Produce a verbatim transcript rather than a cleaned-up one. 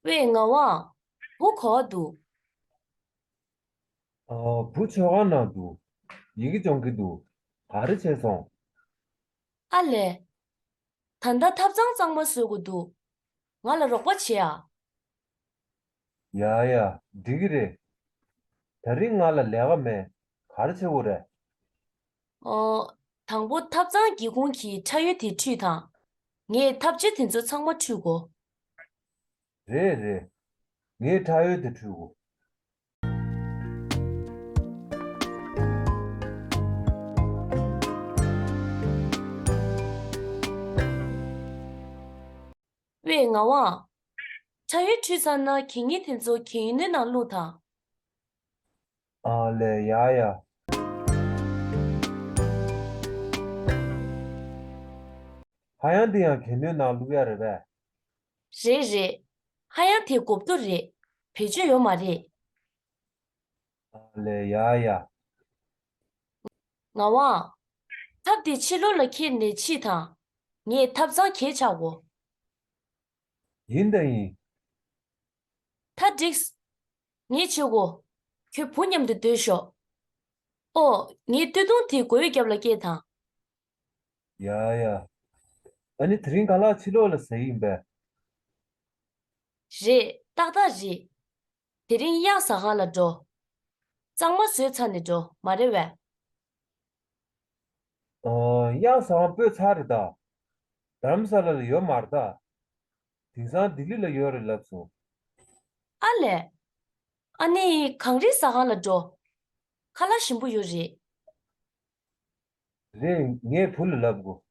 ཝེ་ངག་དབང་། བུ་ག་པར་འདུག་ཨ། བུ་མཆོད་ཁང་ནང་འདུག་ཡི་གེ་སྦྱོང་གི་འདུག་ག་རེ་བྱས་སོང་། ཨ་ལས། ད་ལྟ་ཐབ་ཚང་གཙང་མ་བཟོ་དགོས་འདུག་ང་ལ་རོགས་པ་བྱེད་ཨ། ཡ་ཡ། འགྲིག་གི་རེད། ད་རིང་ང་ལ་ལས་ཀ་མེད། ག་རེ་བྱེད་དགོས་རེད། ཨོ། དང་པོ་ཐབ་ཚང་སྒེའུ་ཁུང་གི་ཁྲ་ཡོལ་དེ་འཁྲུད་དང་། ངས་ཐབ་ཆས་དེ་ཚོ་ཚང་མ་འཁྲུད་གོ། རེད་རེད། ངས་ཁྲ་ཡོལ་དེ་འཁྲུད་གོ། ཝེ་ངག་དབང་། ཁྲ་ཡོལ་འཁྲུད་ཚར་ན་གད་སྙིགས་དེ་ཚོ་གད་སྙིགས་སྣོད་ནང་བླུགས་དང་། ཨ་ལས། ཡ་ཡ། ཧ་ཡང་འདི་ཡང་གད་སྙིགས་ནང་བླུགས་ཡ་རེད་པས། རེད་རེད། ཧ་ཡང་དེ་གོ་བསྡུར་རེད། བེད་སྤྱོད་ཡོད་མ་རེད། ཨ་ལས། ཡ་ཡ། ངག་དབང་། ཐབ་དེ་ཕྱི་ལོགས་ལ་ཁྱེར་ནས་ཕྱིས་དང་། ངས་ཐབ་ཚང་གས་ཆག་གོ། ཡིན་དང་ཡིན། ད་འགྲིགས། ངས་བྱེད་གོ། ཁྱོད་བུ་མཉམ་དུ་སྡོད་ཤོག་ཨོ། ངས་སྟོད་ཐུང་དེ་སྒོའི་རྒྱབ་ལ་བསྐྱལ་དང་། ཡ་ཡ། ཨ་ནི་དེ་རིང་ཁ་ལག་ཕྱི་ལོགས་ལ་ཟ་ཡི་ཡིན་པས། རེད། ཏག་ཏག་རེད། དེ་རིང་གཡག་ཟ་ཁང་ལ་འགྲོ། གཙང་མ་བཟོས་ཚར་ནས་འགྲོ་མ་རེད་པས། ཨ། གཡག་ཟ་ཁང་སྤོས་ཚར་རེད་ད། རྡ་རམ་ས་ལ་ལ་ཡོད་མ་རེད་ད། དེང་སང་ལྡི་ལི་ལ་ཡོད་རེད་ལབ་སོང་། ཨ་ལས། ཨ་ནི་གངས་རི་ཟ་ཁང་ལ་འགྲོ། ཁ་ལག་ཞིམ་པོ་ཡོད་རེད། རེད། ངས་བུ་ལ་ལབ་དགོས།